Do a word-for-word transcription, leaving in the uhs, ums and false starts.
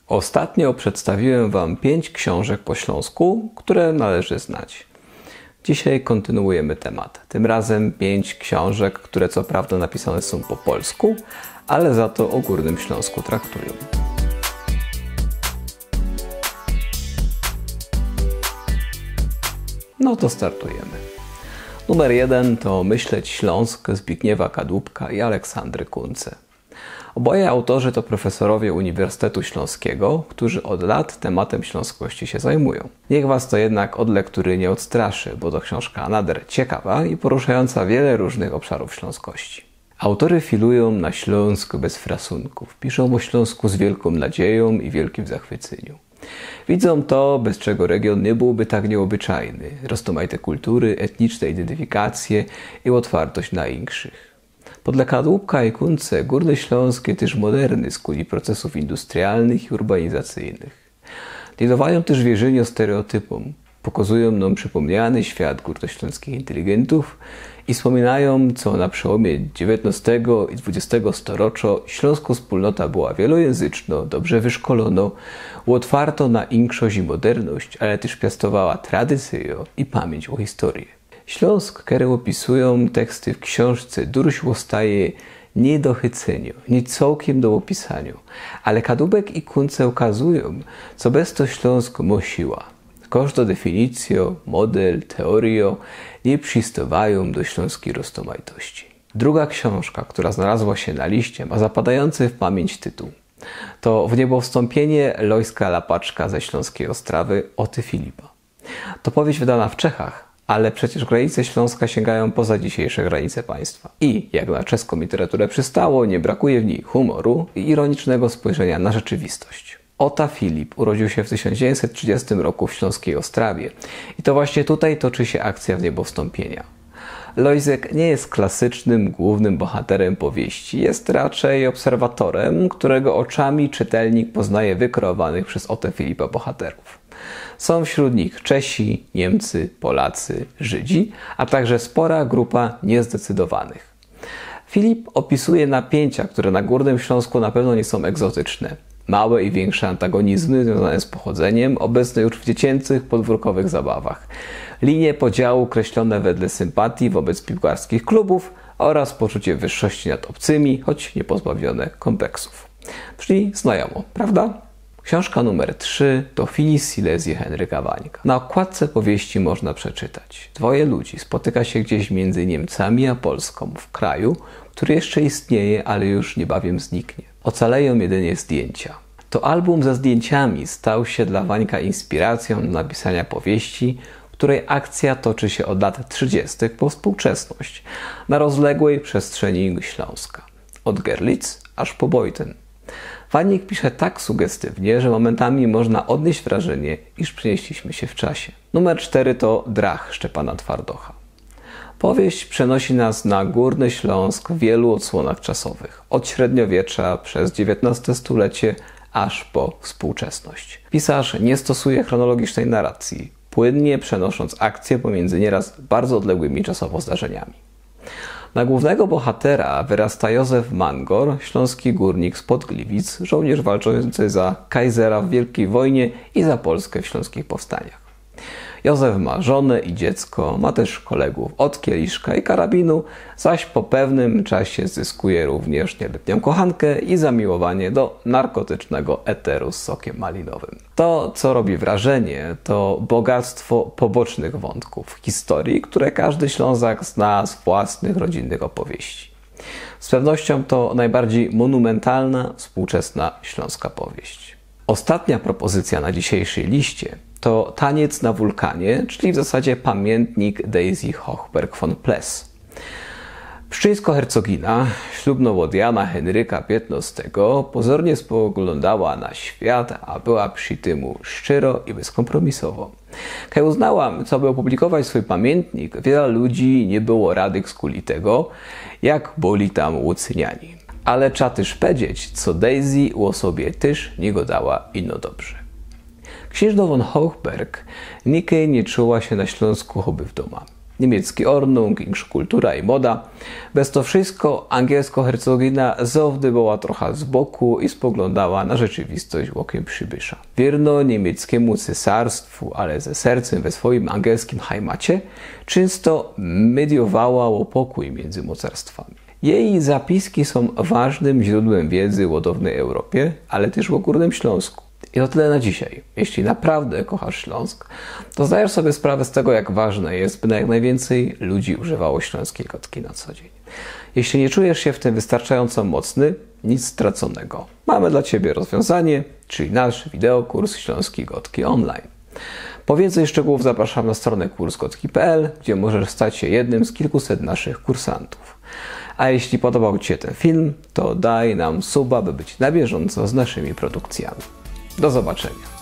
Ostatnio przedstawiłem Wam pięć książek po śląsku, które należy znać. Dzisiaj kontynuujemy temat. Tym razem pięć książek, które co prawda napisane są po polsku, ale za to o Górnym Śląsku traktują. No to startujemy. Numer jeden to Myśleć Śląsk Zbigniewa Kadłubka i Aleksandry Kunce. Oboje autorzy to profesorowie Uniwersytetu Śląskiego, którzy od lat tematem śląskości się zajmują. Niech Was to jednak od lektury nie odstraszy, bo to książka nader ciekawa i poruszająca wiele różnych obszarów śląskości. Autory filują na Śląsk bez frasunków, piszą o Śląsku z wielką nadzieją i wielkim zachwycyniu. Widzą to, bez czego region nie byłby tak nieobyczajny, roztomajte kultury, etniczne identyfikacje i otwartość na inkszych. Podle Kadłubka i Kunce Górny Śląsk je tyż moderny z kuli procesów industrialnych i urbanizacyjnych. Nie dawają tyż wierzyniu stereotypom, pokazują nam przypomniany świat górnośląskich inteligyntów i wspominają, co na przełomie dziewiętnostego i dwudziestego storocza śląskô wspólnota była wielojęzyczno, dobrze wyszkolono, otwarto na inkszość i moderność, ale tyż piastowała tradycyjã i pamięć o historii. Śląsk, kery opisują teksty w książce, durś ôstaje nie do chycyniu, nie cołkiem do opisaniu, ale Kadłubek i Kunce ukazują, co bez to Śląsk mô siła. Kożdô definicyjô, model, teorijô nie przistowają do śląskij roztomajtości. Druga książka, która znalazła się na liście, ma zapadający w pamięć tytuł. To W niebo wstąpienie, Lojska Lapaczka ze Śląskij Ôstrawy, Oty Filipa. To powieść wydana w Czechach, ale przecież granice Śląska sięgają poza dzisiejsze granice państwa. I, jak na czeską literaturę przystało, nie brakuje w niej humoru i ironicznego spojrzenia na rzeczywistość. Ota Filip urodził się w tysiąc dziewięćset trzydziestym roku w śląskiej Ostrawie i to właśnie tutaj toczy się akcja W niebo wstąpienia. Lojzek nie jest klasycznym głównym bohaterem powieści, jest raczej obserwatorem, którego oczami czytelnik poznaje wykreowanych przez Otę Filipa bohaterów. Są wśród nich Czesi, Niemcy, Polacy, Żydzi, a także spora grupa niezdecydowanych. Filip opisuje napięcia, które na Górnym Śląsku na pewno nie są egzotyczne. Małe i większe antagonizmy związane z pochodzeniem, obecne już w dziecięcych, podwórkowych zabawach. Linie podziału kreślone wedle sympatii wobec piłkarskich klubów oraz poczucie wyższości nad obcymi, choć nie pozbawione kompleksów. Brzmi znajomo, prawda? Książka numer trzy to Finis Silesiae Henryka Wańka. Na okładce powieści można przeczytać: dwoje ludzi spotyka się gdzieś między Niemcami a Polską, w kraju, który jeszcze istnieje, ale już niebawem zniknie. Ocaleją jedynie zdjęcia. To album ze zdjęciami stał się dla Wańka inspiracją do napisania powieści, której akcja toczy się od lat trzydziestych po współczesność, na rozległej przestrzeni Śląska. Od Görlitz aż po Beuthen. Wańk pisze tak sugestywnie, że momentami można odnieść wrażenie, iż przenieśliśmy się w czasie. Numer cztery to Drach Szczepana Twardocha. Powieść przenosi nas na Górny Śląsk w wielu odsłonach czasowych, od średniowiecza przez dziewiętnaste stulecie aż po współczesność. Pisarz nie stosuje chronologicznej narracji, płynnie przenosząc akcję pomiędzy nieraz bardzo odległymi czasowo zdarzeniami. Na głównego bohatera wyrasta Józef Mangor, śląski górnik spod Gliwic, żołnierz walczący za Kaisera w Wielkiej Wojnie i za Polskę w śląskich powstaniach. Józef ma żonę i dziecko, ma też kolegów od kieliszka i karabinu, zaś po pewnym czasie zyskuje również nieletnią kochankę i zamiłowanie do narkotycznego eteru z sokiem malinowym. To, co robi wrażenie, to bogactwo pobocznych wątków w historii, które każdy Ślązak zna z własnych rodzinnych opowieści. Z pewnością to najbardziej monumentalna, współczesna śląska powieść. Ostatnia propozycja na dzisiejszej liście to Taniec na wulkanie, czyli w zasadzie pamiętnik Daisy Hochberg von Pless. Pszczyńsko-hercogina, ślubno od Jana Henryka piętnostego, pozornie spoglądała na świat, a była przy tym szczero i bezkompromisowo. Kaj uznała, co by opublikować swój pamiętnik, wiele ludzi nie było radych skuli tego, jak byli tam ucyniani. Ale trzeba też powiedzieć, co Daisy o sobie też nie gadała ino dobrze. Księżna von Hochberg nigdy nie czuła się na Śląsku choby w doma. Niymieckij Ordnung, inkszŏ kultura i moda. Bez to wszysko angielskŏ hercogina zŏwdy była trocha z boku i spoglōndała na rzeczywistość ôkym przibysza. Wiyrno niymieckiymu cesarstwu, ale ze sercym we swojim angielskim hajmacie, czynsto mediowała ô pokōj miyndzy mocarstwami. Jeji zapiski sōm ważnym źrōdłym wiedzy ô downyj Europie, ale tyż ô Gōrnym Ślōnsku. I to tyle na dzisiej. Jeśli naprawdę kochasz Ślōnsk, to zdajesz sobie sprawę z tego, jak ważne jest, by jak najwiyncyj ludzi używało ślōnskij gŏdki na co dziyń. Jeśli niy czujesz sie w tym wystarczajōnco mocny, nic straconego. Mamy dla ciebie rozwiōnzanie, czyli nasz wideokurs ślōnskij gŏdki online. Po wiyncyj szczegōłōw zaprŏszōm na strōnã kurs gŏdki pl, gdzie możesz stać sie jednym z kilkuset naszych kursantōw. A jeśli podobał ci sie tyn film, to daj nam suba, by być na bieżōnco z naszymi produkcjami. Do zobaczyniŏ.